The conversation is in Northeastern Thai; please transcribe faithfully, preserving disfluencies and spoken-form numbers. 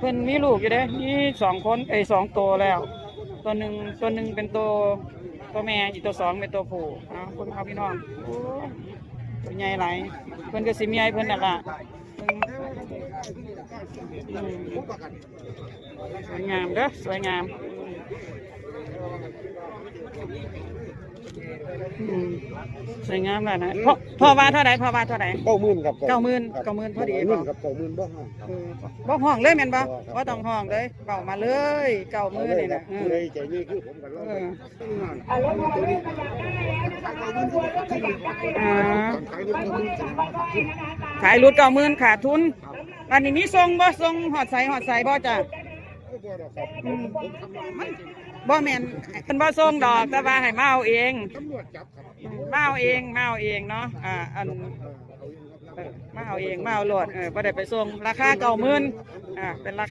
เพิ่นมีลูกอยู่เด้ มีสองคน เอ้ย สองตัวแล้ว ตัวหนึ่ง ตัวหนึ่งเป็นตัว ตัวแม่ อีกตัวสองเป็นตัวผู้ เอาเบิ่งเอาพี่น้อง โอ้ย ตัวใหญ่หลาย เพิ่นก็สิมีให้เพิ่นนั่นล่ะ เบิ่ง อืม สวยงามเด้อ สวยงาม อืม สวยงามแล้วนะ พ่อ พ่อว่าเท่าใด พ่อว่าเท่าใด เก้าหมื่นครับ เก้าหมื่น เก้าหมื่นพอดี เก้าหมื่นครับ เก้าหมื่นบ่ห้องครับ เออ บ่ห้องเลยแม่นบ่ บ่ครับ บ่ต้องห้องเลย เว้ามาเลย เก้าหมื่นนี่นะ ผู้ใดใจนี่คือผมกัน เอ แล้ว อ อ่า ขายหลุดเก้าหมื่นขาดทุน อันนี้มีส่งบ่ ส่งฮอดไส ฮอดไสบ่จ้ะ บ่ดอกครับ อืม มันบ่แม่น เพิ่นบ่ส่งดอก แต่ว่าให้มาเอาเอง ตำรวจจับครับ อืม มาเอาเอง มาเอาเองเนาะ อ่า อัน เออเอาเองครับ เออ มาเอาเอง มาเอาโลด เออ บ่ได้ไปส่ง ราคาเก้าหมื่น อ่า เป็นรา